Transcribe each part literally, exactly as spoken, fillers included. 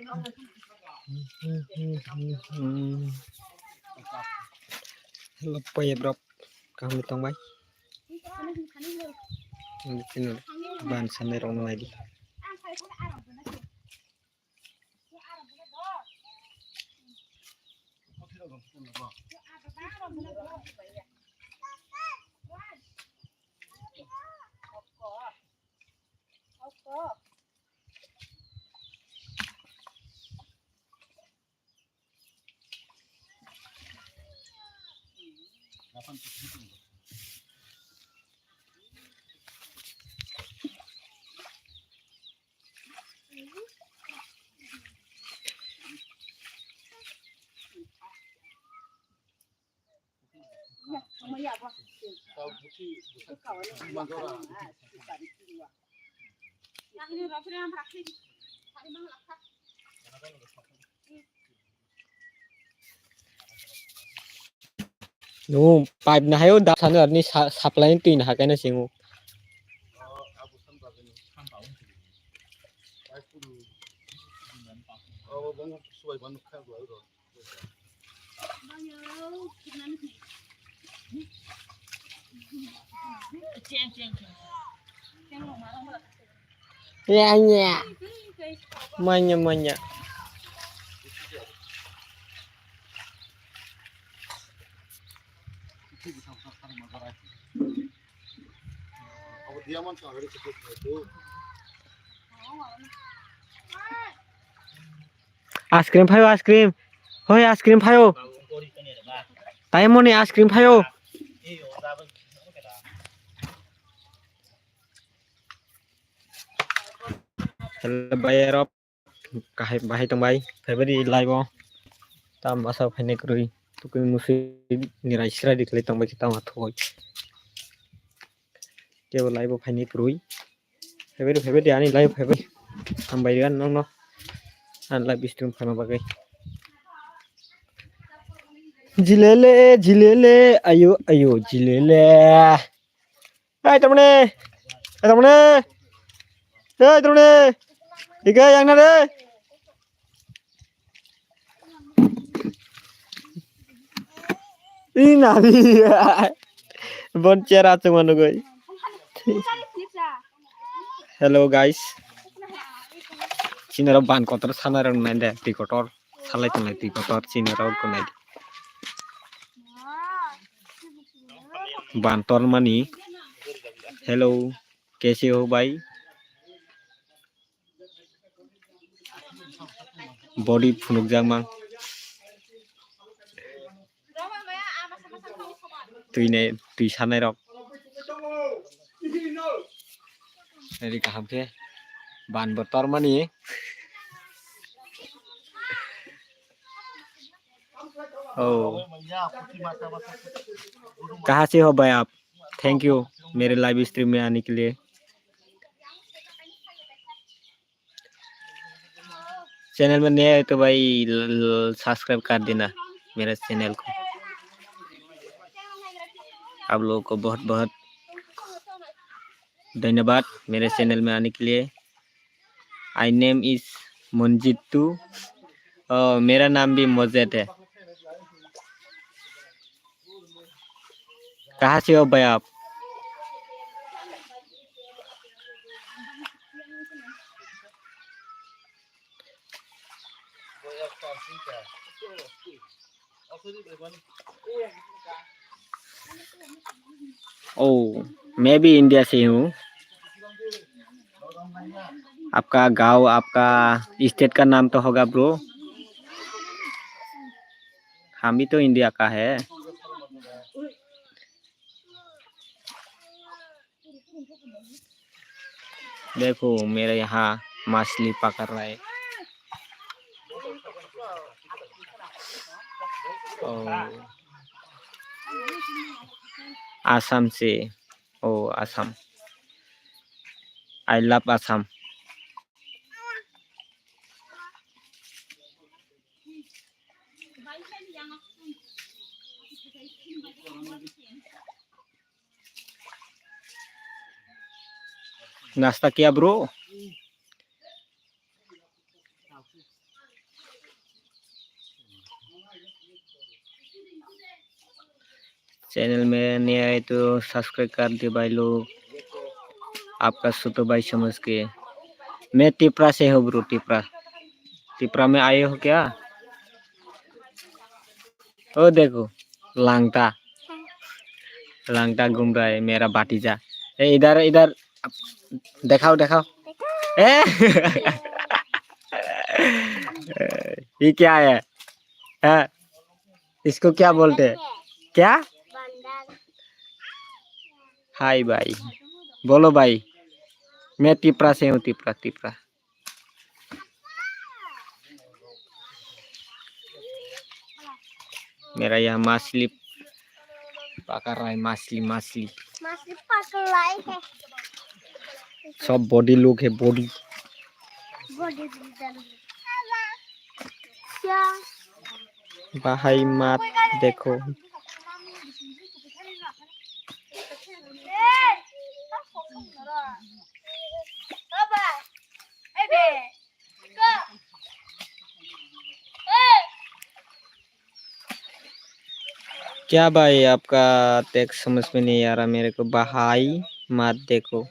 Hello, payep rok, kaham tong bai? Ban sanai rok nai di. No, pipe na hayo da sanu arni sa-, supply ni twi na hakai na singo. Ya, ya. Manya, manya. Ice cream phaio, ice cream. Hoi, ice cream phaio. Tai moni ice cream phaio. Hello, bayarok. Kahai, bahai tong bai. Phaibai di live o. Tam masa phainai kwrwi. Tukui musui nirai sirai di khlai tong bai, tam athoi. Kebo live o phainai kwrwi. Phaibai di, phaibai di, ani live phaibai. Hambai rigan nokno. Ani live stream phaima bagwi. Jilele, jilele, ayo, ayo, jilele. Ai, tamne. Ai, tamne. Ai, tamne. Iga yang na re. Ina ri. Bon chera tu manu goi. Hello guys. Chini rok ban kotor sana rok nai de, twi kotor. Salai tonglai twi kotor chini rok nai de. Ban tormani. Hello. Kaise ho bhai? Body phunukjak mang. Twi nai, twi sanai rok. Eri kaham khe ban bo tormani. Oh. कहाँ से हो भाई आप? Thank you मेरे live stream में आने के लिए। चैनल में नया है तो भाई ल-, ल-, सब्सक्राइब कर देना मेरा चैनल को। आप लोगों को बहुत बहुत धन्यवाद मेरे चैनल में आने के लिए। I name is Monjitu। ओ, मेरा नाम भी मोजेद है। कहाँ से हो भाई आप? ओ, मैं भी इंडिया से हूँ। आपका गांव, आपका स्टेट का नाम तो होगा ब्रो। हम भी तो इंडिया का है। देखो मेरा यहाँ मछली पकड़ रहा है। ओ, आसाम से। ओ, आसाम। I love Assam। नाश्ता किया ब्रो? चैनल में नया है तो सब्सक्राइब कर दे भाई लोग। आपका छोटो भाई समझ के। मैं तिपरा से हूँ ब्रो, तिपरा। तिपरा में आए हो क्या? ओ देखो, लांगटा। लांगटा घूम रहा है मेरा भतीजा। ए, इधर, इधर। दिखाओ, दिखाओ। ए! ये क्या है? हाँ? इसको क्या बोलते हैं? क्या? हाय भाई। बोलो भाई। मैं तिपरा से हूँ, तिपरा, तिपरा। मेरा यहाँ मछली पकड़ रहा है, मछली, मछली। मछली पकड़ रहा है। सब बॉडी लोग है, बॉडी। Body builder. क्या? भाई मत देखो। क्या भाई, आपका टेक्स्ट समझ में नहीं आ रहा मेरे को। भाई मत देखो।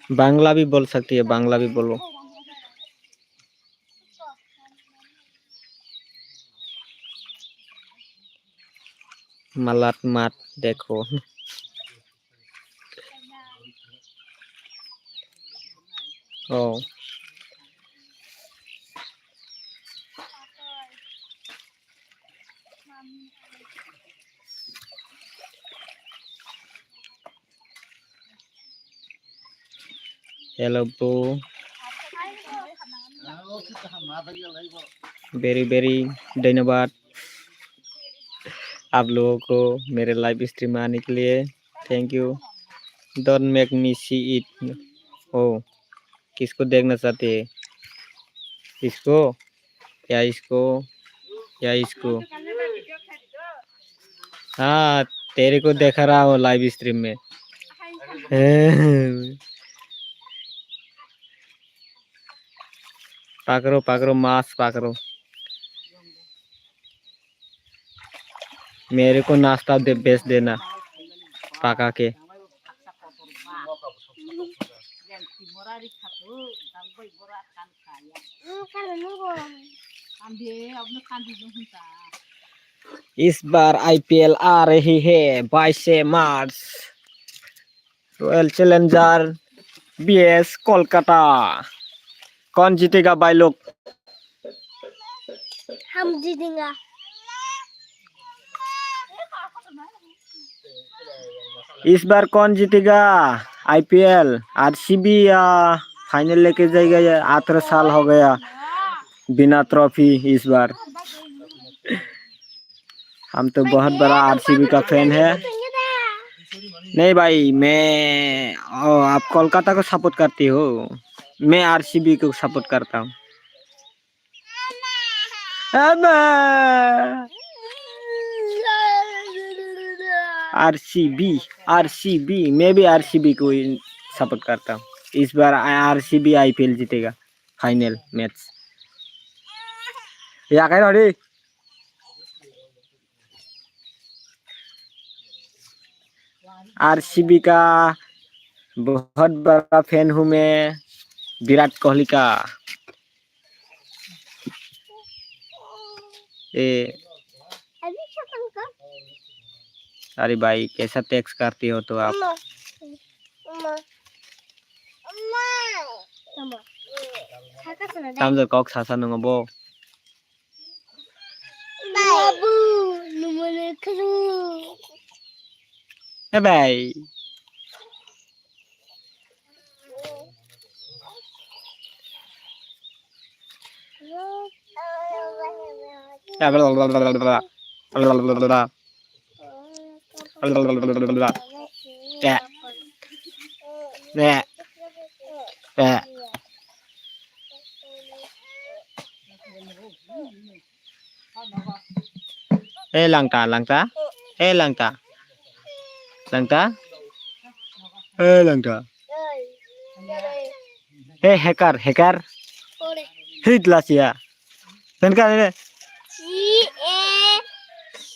बांग्ला भी बोल सकती है, बांग्ला भी बोलो। मलत मत देखो। Oh. Hello bro, very very धन्यवाद आप लोगों को मेरे लाइव स्ट्रीम में आने के लिए। Thank you। Don't make me see it। Oh, किसको देखना चाहते हैं? इसको या इसको या इसको? हाँ, तेरे को दिखा रहा हूँ लाइव स्ट्रीम में। पकड़ो पकड़ो, मांस पकड़ो। मेरे को नाश्ता दे, बेच देना पका के। इस बार आईपीएल आ रही है बाईस March. Royal challenger VS Kolkata. कौन जीतेगा भाई लोग? हम जीतेंगे। इस बार कौन जीतेगा आईपीएल? आरसीबी या फाइनल लेके जाएगा? ये अठारह साल हो गया बिना ट्रॉफी। इस बार हम तो बहुत बड़ा आरसीबी का फैन है। नहीं भाई, मैं, ओ, आप कोलकाता को सपोर्ट करती हो, मैं आरसीबी को सपोर्ट करता हूँ। अबा। आरसीबी, आरसीबी, मैं भी आरसीबी को ही सपोर्ट करता हूँ। इस बार आरसीबी आईपीएल जीतेगा, फाइनल मैच। या कह रहा रे। आरसीबी का बहुत बड़ा फैन हूँ मैं, विराट कोहली का। ए, अरे भाई, कैसा टेक्स्ट करती हो तो आप? Tamjor kok sasa nungo bo. Babu, numero kru. Eh, bai. Eh, langta, langta. Eh, langta. Langta. Eh, langta. Hey, hacker, hacker. Hit lasia. Pen ka ne? C A C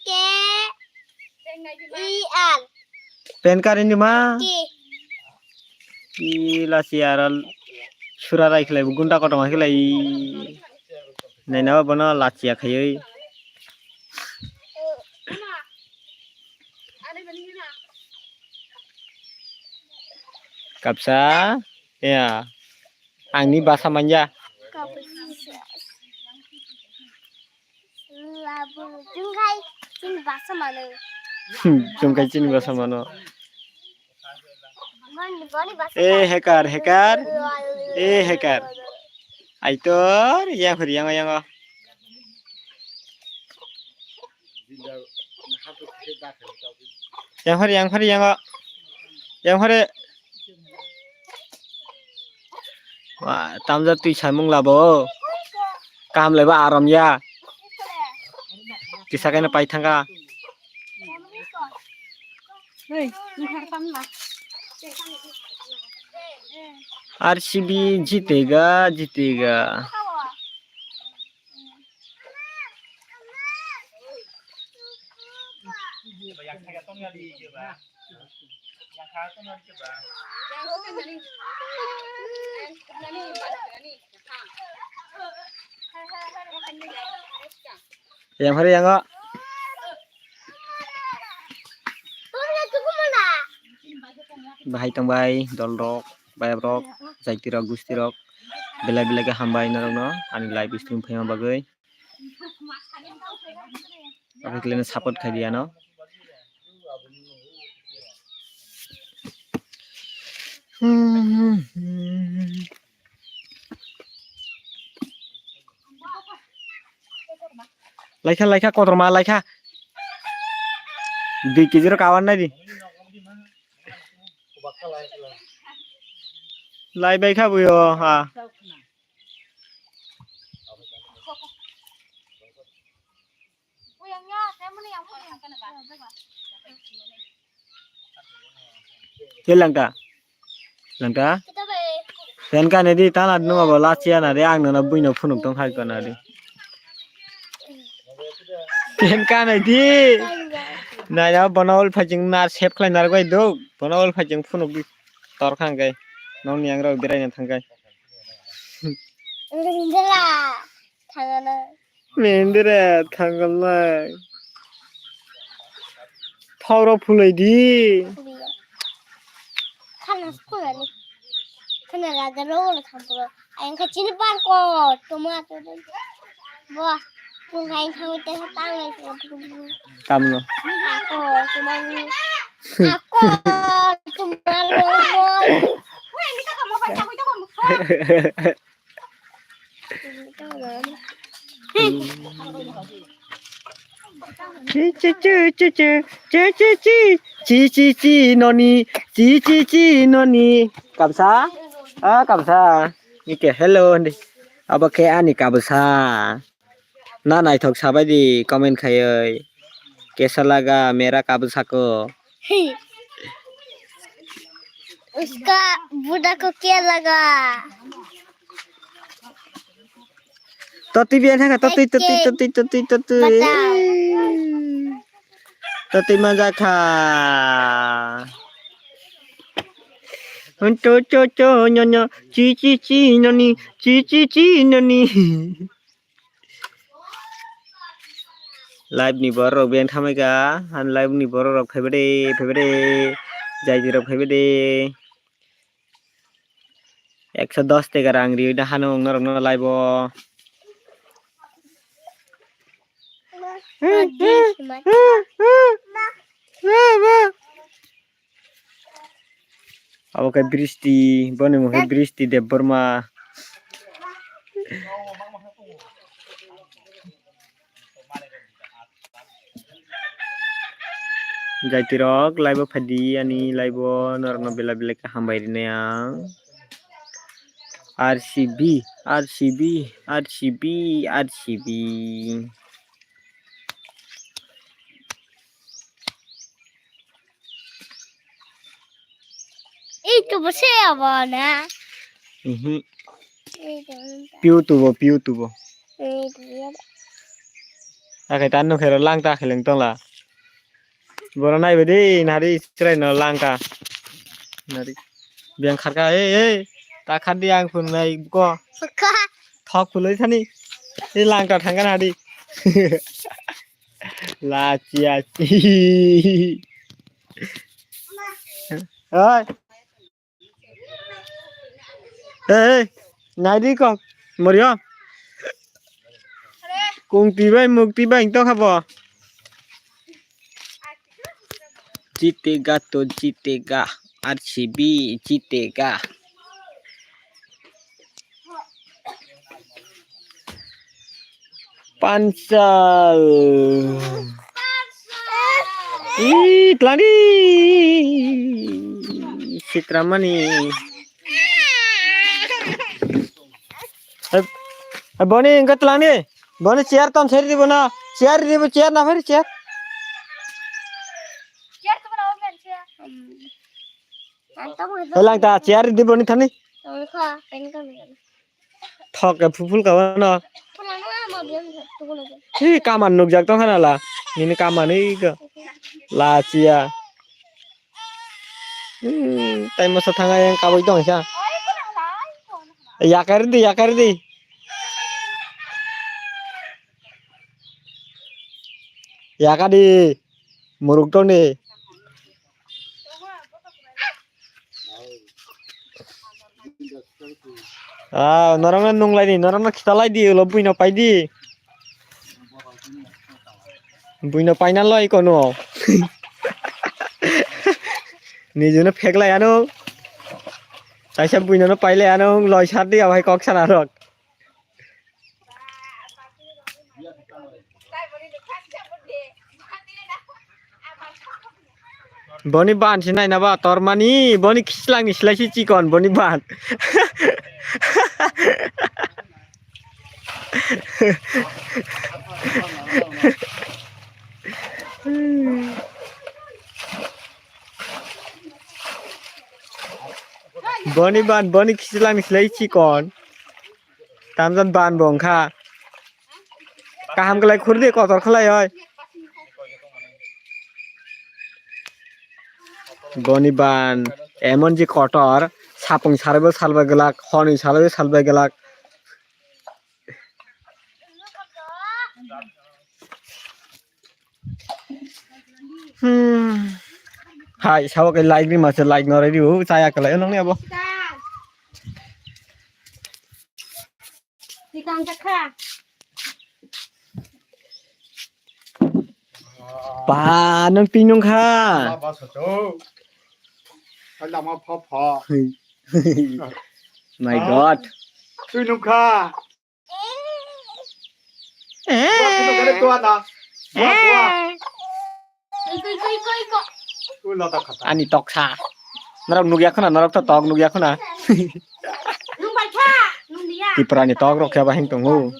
K E R. Pen ka ni ma? K. I lasia ral sura rai khlai gunda kotong khlai. Naina bono lasia khayoi. Kapsa, ya, angni basa manya. Chwng khai chini basa mano. Chwng khai chini basa mano. Boni, boni basa. Eh, hacker, hacker. Eh, hacker. Aitor, yang hori, yang, yang. Yang hori, yang hori, yang. Yang hori. Wah, tamjak twi samung labo. Kaham leba aram ya. Tisa kaino pai thangka. R C B jitega, jitega. Yang hari yang kok. Bahai tongbai dol rok, bayap rok, jaiti rok, gusti rok, belai belai ke hambai norok no ani live stream phaima bagwi. Abo kile support khai di ano. Laikha, laikha, kotorma, laikha. Dui kg rok kawan nai di. Lai bai kha buyo, ha. Ke langta. Langta. Pen ka ne di, tana nung abo lachiya na di, ang nana buino phunuk tong khai kona di. Pen ka ne di. Nai na bono ol phajing na sep khlai nar bai do. Bono ol phajing phunuk di tor khang kai. Nong ni ang rok berai na thang kai. Indra. Thangana. Mendere thangalnai. Thok rok phulai di. Khana phulani. Khana raga rok le thang phulai. Ayang kha chini pan ko tomato. Bo. Kung hai thang te tang le. Tamno. Ako tomato. Ako tomato. Chi, chi, chi, noni, chi, chi, chi, noni. Kabsa? Ah, kabsa. Nike hello, hindi. Abo khe ani kabsa. Na naithok sabai di comment khaioi. Kaisa laga mera kabsa ko. उसका बूढ़ा को क्या लगा? Totwi biya thangkha, totwi, totwi, totwi, totwi, totwi. Totwi manjakha. Cho, cho, cho, nyo, nyo. Chi, chi, chi, noni. Chi, chi, chi, noni. Live ni borok rok beng thamai ka, han live ni borok rok phaibai de, phaibai de, jaiti rok phaibai de. Ekso dos tega rang riwi da hano wng norok no live o. Abo khe Bristi, boni mung khe Bristi Debbarma. Jaiti rok live o phaidi ani live o norok no belai belai khe hambai rinai ang. R C B, R C B, R C B, R C B. Itu bose abana. Mhm. Itu. Piu tubo, piu tubo. Itu ya. Akai tan no khero lang ta kheleng tong la. Boro nai bedi nari chrai no lang ta. Nari. Biang kharka, ei, ei. Ta khar di ang phun nai ko. Kha. Thok phuloi thani. Ei lang ta thangka nari. La chia chi. Oi. Ei, ei, nai di kok, Mario. Kung tibai, muk tibai, to khabo. Jitega to jitega, R C B jitega. Pansal. Ih, tlani. Sitramani. Eh, eh, Boni, engka tlani. Boni, chair ton seri di, Bona. Chair di, chair na phari, chair. Elang ta, chair di, Boni, thani. Thok ke phupul ka wano. Hi kaman nukjak tong khana la. Nini kaman ui ka. La chia. Hmm, tai masa thanga yang kabui tong sa. Yakar di, yakar di. Yakar di. Muruk tong di. Ah, norokno nunglaini, norokno khitalai di, ulo buino pai di. Buino paina loi kono. Nijino pheklai ano. Taisa buinono pailai ano, loi sar di, abhai kok sana rok. Boni ban si nai na ba tor mani, boni khislangni silai si chikon boni ban. Boni ban, boni khislangni silai chikon. Tamjat ban bo wngkha. Kaham khlai khurdi, kotor khlai oi. Boni ban emon je kotor, sapung sarbo salbai glak, hwnwi salbai salbai glak. Hmm. Hai, sabo khe like ri masa like no ri o, chaya khlai nong ni abo. Tikang jakha. Ba, nang twi nung kha. Lama sato. Lama pha pha. My God. Twi nung kha. Ani toksa. Norok nukya khuna, norok to tok nukya khuna. Tiprani tok rok khe bahing tongo.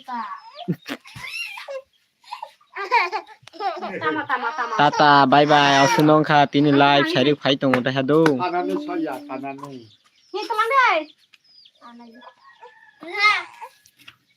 Tata, bye bye. Asunong kha tini live sari phai tongo ta hado.